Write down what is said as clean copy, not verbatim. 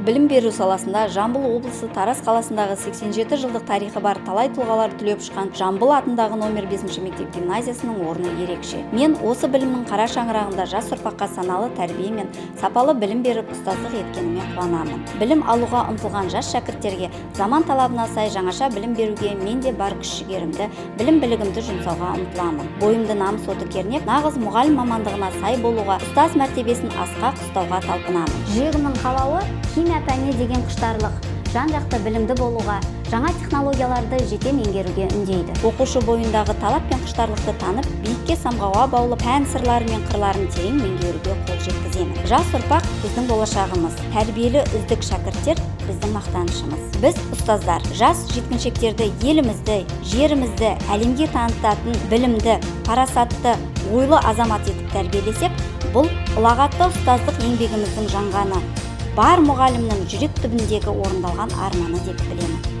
Білім беру саласында Жамбыл облысы Тараз қаласындағы 87 жылдық тарихы бар, талай тұлғалар түлеп ұшқан Жамбыл атындағы номер 5 мектеп гимназиясының орны ерекше. Мен осы білімнің қара шаңырағында жас ұрпаққа саналы тәрбие мен сапалы білім беріп, ұстаздық еткеніме қуанамын. Білім алуға ұмтылған жас шәкірттерге заман талабына сай жаңаша білім беруге мен де бар күш жігерімді, білім білігімді жұмсауға ұмтыламын. Бойымды намыс оты кернеп, нағыз мұғалім мамандығына сай болуға, ұстаз мәртебесін асқақ ұстауға талпынамын. Жүрегімнің қалауы химия пәніне деген құштарлық жан жақты білімді болуға, жаңа технологияларды жете меңгеруге үндейді. Оқушы бойындағы талап пен құштарлықты танып, биікке самғауға баулып, пән сырлары мен қырларын терең меңгеруге қол жеткіземін. Жас ұрпақ – біздің болашағымыз, тәрбиелі үздік шәкірттер – біздің мақтанышымыз. Біз, ұстаздар, жас жеткіншектерді елімізді, жерімізді әлемге танытатын білімді, парасатты, ойлы азамат етіп тәрбиелесек, бұл ұлағатты ұстаздық еңбегіміздің жанғаны, бар мұғалімнің жүрек түбіндегі орындалған арманы деп білемін.